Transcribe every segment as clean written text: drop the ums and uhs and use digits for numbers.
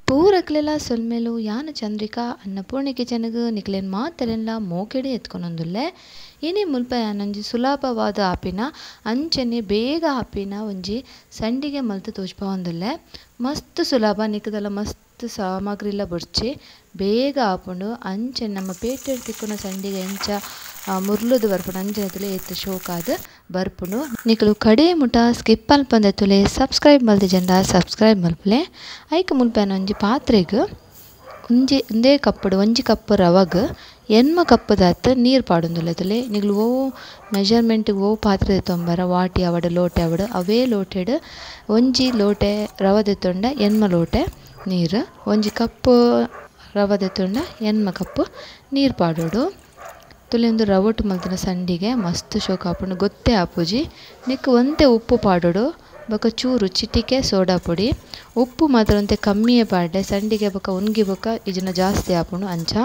ಪೂರಕ್ಲೆಲ ಸೊಲ್ಮೆಲು ಯಾನ ಚಂದ್ರಿಕಾ ಅನ್ನಪೂರ್ಣ ಕಿಚನ್ಗ್ ನಿಕ್ಲೆನ್ ಮಾತೆರೆನ್ಲ ಮೋಕೆಡೆ ಎತ್ಕೊನೊಂದುಲ್ಲೆ. ಇನಿ ಮುಲ್ಪ ಯಾನೊಂಜಿ ಸುಲಭವಾದ ಆಪಿನ ಅಂಚನೆ ಬೇಗ ಆಪಿನ ಒಂಜಿ ಸಂಡಿಗೆ ಮಲ್ತ್ ತೋಜ್ಪಾವೊಂದುಲ್ಲೆ. ಮಸ್ತ್ ಸುಲಭ ನಿಕದಲ ಮಸ್ತ್ ಸಾಮಗ್ರಿಲ ಬೊಡ್ಚಿ ಬೇಗ ಆಪುಂಡು. ಅಂಚನೆ ನಮ್ಮ ಪೇಟೆಡ್ ತಿಕ್ಕುನ ಸಂಡಿಗೆ ಎಂಚ ಮುರ್ಲುದು ಬರ್ಪುಂಡು ಅಂಚನೆ ತುಲೆ ಏತ್ ಶೋಕಾದ್ ಬರ್ಪುಂಡು. ನಿಕುಲು ಕಡೆ ಮುಟ ಸ್ಕಿಪ್ ಮಲ್ಪಂದೆ ತುಲೆ ಸಬ್ಸ್ಕ್ರೈಬ್ ಮಲ್ತಿಜಂಡ ಸಬ್ಸ್ಕ್ರೈಬ್ ಮಲ್ಪುಲೆ. ಐಕ್ ಮುಲ್ಪ ಒಂಜಿ ಪಾತ್ರೆಗ್ ಒಂಜಿ ಒಂದೇ ಕಪ್ಪುಡು ಒಂಜಿ ಕಪ್ ರವಗ್ 8 ಕಪ್ಪುದಾತ್ ನೀರು ಪಾಡೊಂದುಲ್ಲೆ ತುಲೆ. ನಿಕುಲು ಒವು ಮೆಜರ್ಮೆಂಟ್ ಒವು ಪಾತ್ರೆ ದೆತ್ತೊಂಬರ ವಾಟಿ ಆವಡ್ ಲೋಟೆ ಆವಡ್ ಅವೇ ಲೋಟೆಡ್ ಒಂಜಿ ಲೋಟೆ ರವ ದೆತ್ತೊಂಡ 8 ಲೋಟೆ ನೀರು, ಒಂಜಿ ಕಪ್ ರವ ದೆತ್ತೊಂಡ 8 ಕಪ್ ನೀರು ಪಾಡೋಡು. ತುಲೆ ಒಂದು ರವೊಟ್ಟು ಮಲ್ತಿನ ಸಂಡಿಗೆ ಮಸ್ತ್ ಶೋಕ್ ಆಪುಂಡು, ಗೊತ್ತೇ ಆಪುಜಿ. ನೆಕ್ಕ್ ಒಂತೆ ಉಪ್ಪು ಪಾಡೋಡು, ಬೊಕ ಚೂರು ಚಿಟಿಕೆ ಸೋಡಾ ಪೊಡಿ. ಉಪ್ಪು ಮಾತ್ರ ಒಂತೆ ಕಮ್ಮಿಯೇ ಪಾಡ್ಡೆ, ಸಂಡಿಗೆ ಬೊಕ ಉನ್ಗಿ ಬೊಕ ಇಜಿನ ಜಾಸ್ತಿ ಆಪುಂಡು. ಅಂಚ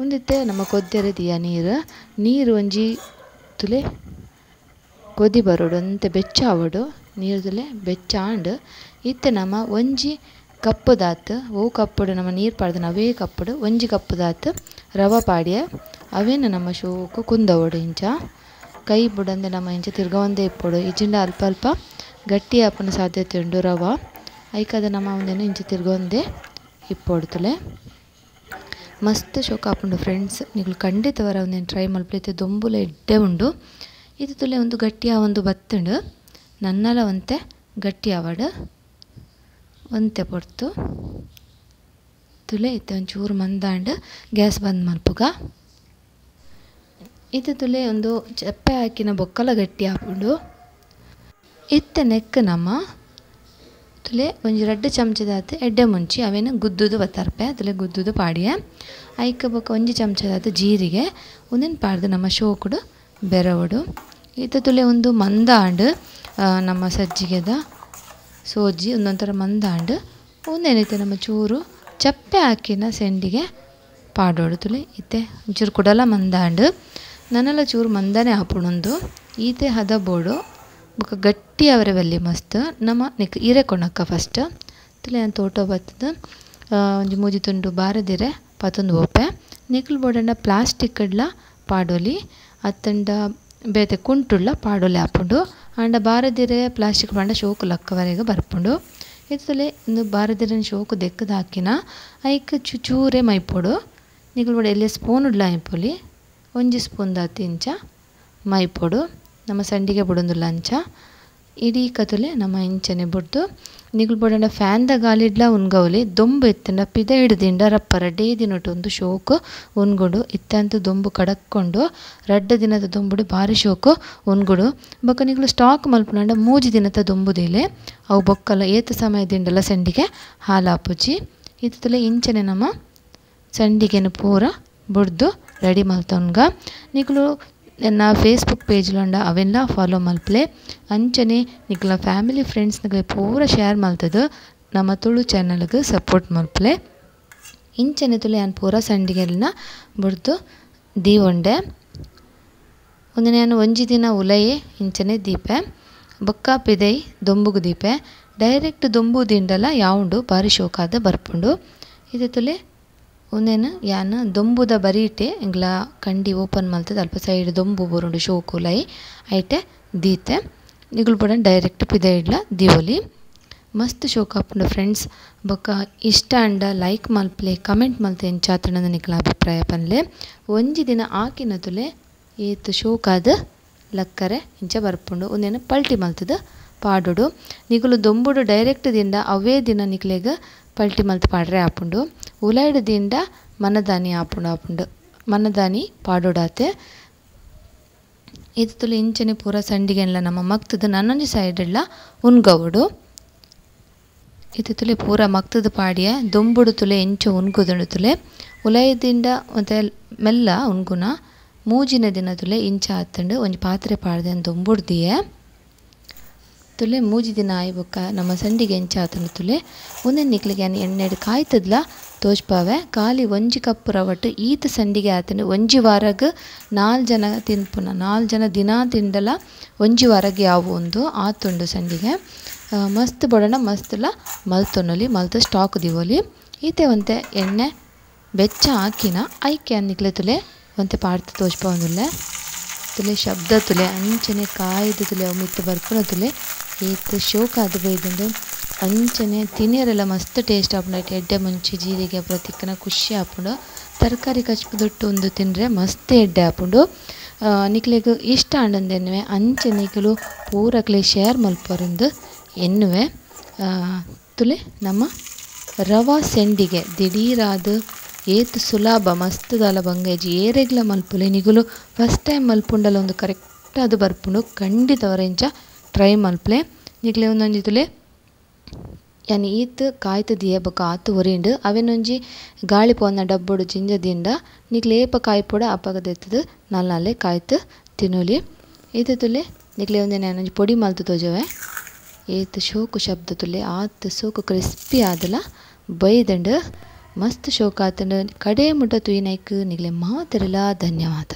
ಉಂದಿತ್ತೆ ನಮ್ಮ ಕೊದ್ದೆರೆ ದಿಯ ನೀರು ನೀರು ಒಂಜಿ ತುಲೆ ಕೊದಿ ಬರೋಡು, ಒಂತೆ ಬೆಚ್ಚ ಆವೊಡು ನೀರು ತುಲೆ ಬೆಚ್ಚ ಆಂಡ್. ಇತ್ತೆ ನಮ್ಮ ಒಂಜಿ ಕಪ್ಪುದಾತ್ ಒವು ಕಪ್ಪುಡು ನಮ್ಮ ನೀರು ಪಾಡ್ದನ ಅವೇ ಕಪ್ಪುಡು ಒಂಜಿ ಕಪ್ಪುದಾತ್ ರವ ಪಾಡ್ಯ ಅವೇನ ನಮ್ಮ ಶೋಕು ಕುಂದವೊಡು. ಇಂಚ ಕೈ ಬುಡಂದೆ ನಮ್ಮ ಇಂಚ ತಿರ್ಗವಂದೇ ಇಪ್ಪೊಡು, ಇಜಿಂಡ ಅಲ್ಪ ಅಲ್ಪ ಗಟ್ಟಿ ಆಪುನ ಸಾಧ್ಯತೆ ಉಂಡು ರವ. ಐಕಾದ ನಮ್ಮ ಒಂದೇನು ಇಂಚ ತಿರ್ಗವಂದೇ ಇಪ್ಪೊಡು ತುಲೆ. ಮಸ್ತ್ ಶೋಕ ಆಪುಂಡು ಫ್ರೆಂಡ್ಸ್, ನಿಕುಲು ಖಂಡಿತವರ ಒಂದೇನು ಟ್ರೈ ಮಲ್ಪುಲೆ. ಇತ್ತೆ ದೊಂಬುಲ ಎಡ್ಡೆ ಉಂಡು. ಇದು ತುಲೆ ಒಂದು ಗಟ್ಟಿ ಆವೊಂದು ಬತ್ತುಂಡು, ನನ್ನಲ ಒಂತೆ ಗಟ್ಟಿ ಆವಡ್ ಒಂತೆ ಪೊರ್ತು ತುಲೆ. ಇತ್ತೆ ಒಂಚೂರು ಮಂದಾಂಡ್ ಗ್ಯಾಸ್ ಬಂದ್ ಮಲ್ಪುಗ. ಇತ್ತೆ ತುಲೆ ಒಂದು ಚಪ್ಪೆ ಹಾಕಿನ ಬೊಕ್ಕಲ ಗಟ್ಟಿ ಆಪುಂಡು. ಇತ್ತೆ ನೆಕ್ ನಮ್ಮ ತುಲೆ ಒಂಜಿ 2 ಚಮಚದಾತ್ ಎಡ್ಡೆ ಮುಂಚಿ ಅವೇನು ಗುದ್ದುದು ಬತ್ತರ್ಪೆ ತುಲೆ ಗುದ್ದುದು ಪಾಡಿಯ. ಐಕ್ ಬೊಕ್ಕ ಒಂಜಿ ಚಮಚದಾತ್ ಜೀರಿಗೆ ಒಂದೇನು ಪಾಡ್ದು ನಮ್ಮ ಶೋಕುಡು ಬೆರವಡು. ಇತ್ತೆ ತುಲೆ ಒಂದು ಮಂದಾಂಡ್ ನಮ್ಮ ಸಜ್ಜಿಗೆದ ಸೋಜಿ ಒಂದೊಂಥರ ಮಂದಾಂಡ್. ಒಂದೇನೈತೆ ನಮ್ಮ ಚೂರು ಚಪ್ಪೆ ಹಾಕಿನ ಸೆಂಡಿಗೆ ಪಾಡೋಡು ತುಲೆ. ಇತ್ತೆ ಒಂಚೂರು ಕುಡಲ ಮಂದಾಂಡ್, ನನ್ನಲ ಚೂರು ಮಂದನೆ ಆಪುಂಡೊಂದು. ಈತೆ ಹದ ಬೋಡು ಬೊಕ ಗಟ್ಟಿ ಅವರೆ ಬಲ್ಲಿ ಮಸ್ತ್ ನಮ್ಮ ನೆಕ್ ಇರೆ ಕೊಣಕ್ಕ ಫಸ್ಟ್ ತುಲೆ. ತೋಟ ಬತ್ತದ ಒಂಜಿ ಮೂಜಿ ತುಂಡು ಬಾರದಿರೆ ಪತೊಂದು ಓಪೆ. ನಿಕ್ಲು ಬೋಡಂಡ ಪ್ಲಾಸ್ಟಿಕ್ ಡ್ಲ ಪಾಡೊಲಿ ಅತ್ತಂಡ ಬೇತೆ ಕುಂಟುಳ್ಳ ಪಾಡೊಲಿ ಆಪುಂಡು. ಆಂಡ ಬಾರದಿರೆ ಪ್ಲಾಸ್ಟಿಕ್ ಪಾಂಡ ಶೋಕು ಲಕ್ಕವರೆಗೆ ಬರ್ಪುಂಡು. ಇತ್ತಲೆ ಇಂದು ಬಾರದಿರೆನ್ ಶೋಕು ದೆಕ್ಕದ ಹಾಕಿನ ಐಕ್ ಚೂರೆ ಮೈಪೊಡು. ನಿಕ್ಲು ಬೋಡ ಎಲ್ಲಿ ಸ್ಪೂನ್ ಉಡ್ಲ ಮೈಪೊಲಿ, ಒಂಜಿ ಸ್ಪೂನ್ ದಾತ್ ಇಂಚ ಮೈಪೊಡು. ನಮ್ಮ ಸಂಡಿಗೆ ಬುಡೊಂದುಲ್ಲ ಅಂಚ ಇಡೀ ಕತುಲೆ ನಮ್ಮ ಇಂಚನೆ ಬುಡ್ದು. ನಿಕುಲು ಬೋಡಂಡ ಫ್ಯಾನ್ದ ಗಾಲಿಡ್ಲ ಉನ್ಗವಲಿ. ದೊಂಬು ಇತ್ತಂಡ ಪಿದ ಹಿಡ್ದಿಂಡ ರಪ್ಪ ರಡ್ಡೇ ದಿನೊಟ್ಟು ಒಂದು ಶೋಕು ಉನ್ಗುಡು. ಇತ್ತಂತೂ ದೊಂಬು ಕಡಕ್ಕೊಂಡು 2 ದಿನದ ದೊಂಬುಡು ಭಾರಿ ಶೋಕು ಉನ್ಗುಡು. ಬೊಕ ನಿಕುಲು ಸ್ಟಾಕ್ ಮಲ್ಪುನಂಡ 3 ದಿನದ ದೊಂಬುದಿಲೆ ಅವು ಬೊಕ್ಕಲ ಏತ್ ಸಮಯದಿಂಡಲ ಸಂಡಿಗೆ ಹಾಲಾಪುಜಿ. ಇತ್ತುಲೆ ಇಂಚನೆ ನಮ್ಮ ಸಂಡಿಗೆನು ಪೂರ ಬುಡ್ದು ರೆಡಿ ಮಲ್ತೊನ್ಗ. ನಿಕುಲು ಎನ್ನ ಫೇಸ್ಬುಕ್ ಪೇಜ್ಲಂಡ ಅವೆಲ್ಲ ಫಾಲೋ ಮಲ್ಪಲೆ. ಅಂಚನೆ ನಿಕ್ಲ ಫ್ಯಾಮಿಲಿ ಫ್ರೆಂಡ್ಸ್ನಗೆ ಪೂರ ಶೇರ್ ಮಲ್ತದು ನಮ್ಮ ತುಳು ಚಾನಲ್ಗೆ ಸಪೋರ್ಟ್ ಮಲ್ಪಲೆ. ಇಂಚನೆ ತುಲೆ ಯಾನ್ ಪೂರ ಸಂಡಿಗೆಲ್ನ ಬುಡ್ದು ದೀವೊಂಡೆ. ಒಂದಿನ ಯಾನ್ ಒಂಜಿ ದಿನ ಉಲಯೆ ಇಂಚನೆ ದೀಪೆ ಬೊಕ್ಕ ಪಿದೈ ದೊಂಬುಗು ದೀಪೆ. ಡೈರೆಕ್ಟ್ ದೊಂಬು ದಿಂಡಲ ಯಾವುಂಡು ಬಾರಿ ಶೋಕಾದ ಬರ್ಪುಂಡು. ಇದು ತುಲೆ ಒಂದೇನು ಯಾನ್ ದೊಂಬುದ ಬರೀಟೆ ಎಂಗ್ಲ ಕಂಡಿ ಓಪನ್ ಮಲ್ತದ ಅಲ್ಪ ಸೈಡ್ ದೊಂಬು ಬರುಂಡು ಶೋಕು ಲೈ ಐಟೆ ದೀತೆ. ನಿಗುಲು ಬೋಡ ಡೈರೆಕ್ಟ್ ಪಿದ ಇಡ್ಲ ದೀವೊಲಿ. ಮಸ್ತ್ ಶೋಕ್ ಆಪುಂಡು ಫ್ರೆಂಡ್ಸ್. ಬೊಕ್ಕ ಇಷ್ಟ ಅಂಡ ಲೈಕ್ ಮಲ್ಪಲೆ, ಕಮೆಂಟ್ ಮಲ್ತೆ ಎಂಚಾತುಂಡು ನಿಕ್ಲ ಅಭಿಪ್ರಾಯ ಪನ್ಲೆ. ಒಂಜಿ ದಿನ ಆಕಿನ ತುಲೆ ಏತ್ ಶೋಕಾದ ಲಕ್ಕರೆ ಇಂಚ ಬರ್ಪುಂಡು. ಒಂದೇನು ಪಲ್ಟಿ ಮಲ್ತದ ಪಾಡೋಡು. ನಿಗುಲು ದೊಂಬುಡು ಡೈರೆಕ್ಟ್ ದಿಂದ ಅವೇ ದಿನ ನಿಕ್ಲೆಗ್ ಪಲ್ಟಿ ಮಲ್ತ್ ಪಾಡ್ರೆ ಆಪುಂಡು. ಉಲೈಡ್ ದಿಂಡ ಮನದಾನಿ ಆಪುಂಡು ಆಪುಂಡು ಮನದಾನಿ ಪಾಡೋಡಾತೆ. ಇದು ತುಲೆ ಇಂಚನೆ ಪೂರ ಸಂಡಿಗೆಲ್ಲ ನಮ್ಮ ಮಕ್ತದ ನನ್ನೊಂಜಿ ಸೈಡೆಲ್ಲ ಉನ್ಗವಡು. ಇದು ತುಲೆ ಪೂರ ಮಕ್ತದ ಪಾಡಿಯ ದೊಂಬುಡು ತುಲೆ ಎಂಚ ಉನ್ಗುದುಂಡು ತುಲೆ. ಉಲೈದಿಂಡ ಒಂತೆ ಮೆಲ್ಲ ಉನ್ಗುನ ಮೂಜಿನ ದಿನ ತುಲೆ ಇಂಚ ಆತಂಡು ಒಂಜಿ ಪಾತ್ರೆ ಪಾಡ್ದೆ ದೊಂಬುಡ್ದಿಯೆ ತುಲೆ. ಮೂಜಿ ದಿನ ಆಯಿ ಬೊಕ್ಕ ನಮ್ಮ ಸಂಡಿಗೆ ಎಂಚ ಆತಂಡು ತುಲೆ. ಒಂದೊಂದು ನಿಕ್ಲಿಗೆ ಎಣ್ಣೆಡ್ ಕಾಯ್ತದ್ಲ ತೋಜ್ಪಾವೆ. ಖಾಲಿ ಒಂಜಿ ಕಪ್ ರವಟ್ ಈತ್ ಸಂಡಿಗೆ ಆತುಂಡು. ಒಂಜಿ ವಾರಗ್ 4 ಜನ ತಿನ್ಪುನ, 4 ಜನ ದಿನ ತಿಂಡಲ ಒಂಜಿ ವಾರಗ್ ಯಾವು ಉಂದು ಆತುಂಡು ಸಂಡಿಗೆ. ಮಸ್ತ್ ಬೊಡಣ ಮಸ್ತ್ಲ ಮಲ್ತೊನೊಲಿ, ಮಲ್ತ್ ಸ್ಟಾಕ್ ದಿವೊಲಿ. ಈತೆ ಒಂತೆ ಎಣ್ಣೆ ಬೆಚ್ಚ ಹಾಕಿನ ಐಕೆ ನಿಕ್ಲೆ ತುಲೆ ಒಂತೆ ಪಾಡ್ದ್ ತೋಜ್ಪಾವೊಂದುಲ್ಲೆ. ತುಲೆ ಶಬ್ದ ತುಲೆ ಅಂಚನೆ ಕಾಯ್ದು ತುಲೆ ಅವು ಮಿತ್ತ್ ಬರ್ಪುನ ತುಲೆ ಏತ್ ಶೋಕಾದ್ ಬೈದುಂಡು. ಅಂಚನೆ ತಿನಿಯರೆಲ ಮಸ್ತ್ ಟೇಸ್ಟ್ ಆಪುಂಡು. ಐಟ್ ಎಡ್ಡೆ ಮುಂಚಿ ಜೀರಿಗೆ ಪೂರ ತಿಕ್ಕುನ ಖುಷಿ ಆಪುಂಡು. ತರಕಾರಿ ಕಚ್ಪುದೊಟ್ಟು ಉಂದು ತಿಂದ್ರೆ ಮಸ್ತ್ ಎಡ್ಡೆ ಆಪುಂಡು. ನಿಕ್ಲೆಗ್ ಇಷ್ಟ ಆಂಡಂದು ಎನ್ನುವೆ. ಅಂಚನೆ ನಿಕುಲು ಪೂರಕ್ಲೆ ಶೇರ್ ಮಲ್ಪೊರಂದು ಎನ್ನುವೆ. ತುಲೆ ನಮ್ಮ ರವಾ ಸೆಂಡಿಗೆ ದಿಢೀರಾದ್ ಏತ್ ಸುಲಭ ಮಸ್ತ್ ದಾಲ ಬಂಗೇಜಿ ಏರೆಗ್ಲ ಮಲ್ಪುಲೆ. ನಿಕುಲು ಫಸ್ಟ್ ಟೈಮ್ ಮಲ್ಪುಂಡಲ ಒಂದು ಕರೆಕ್ಟ್ ಆದ್ ಬರ್ಪುಂಡು. ಖಂಡಿತ ವರೆಂಚ ಟ್ರೈ ಮಲ್ಪುಲೆ. ನಿಕ್ಲೆ ಒಂದೊಂಜಿ ತುಲೆ ಯಾನ್ ಈತ್ ಕಾಯ್ತು ದಿಯೆ ಬೊಕ ಆತ್ ಒರಿಂಡು. ಅವೆನೊಂಜಿ ಗಾಳಿ ಪೋನ ಡಬ್ಬೊಡು ಜಿಂಜ ದಿಂಡ ನಿಕ್ಲೆ ಏಪ ಕಾಯ್ಪೊಡ ಅಪಗ ದೆತ್ತುದು ನಾಲ್ ನಾಲೆ ಕಾಯ್ತು ತಿನೊಲಿ. ಈತ್ ತುಲೆ ನಿಕ್ಲೆ ಒಂಜಿ ಯಾನೊಂಜಿ ಪೊಡಿ ಮಲ್ತು ತೋಜವೆ. ಏತ್ ಶೋಕು ಶಬ್ದ ತುಲೆ ಆತ್ ಸೋಕು ಕ್ರಿಸ್ಪಿ ಆದಲ ಬೈದುಂಡು. ಮಸ್ತ್ ಶೋಕು ಆತುಂಡು. ಕಡೆ ಮುಟ್ಟ ತೂಯಿನೈಕ್ ನಿಕ್ಲೆ ಮಾತೆರೆಲ ಧನ್ಯವಾದ.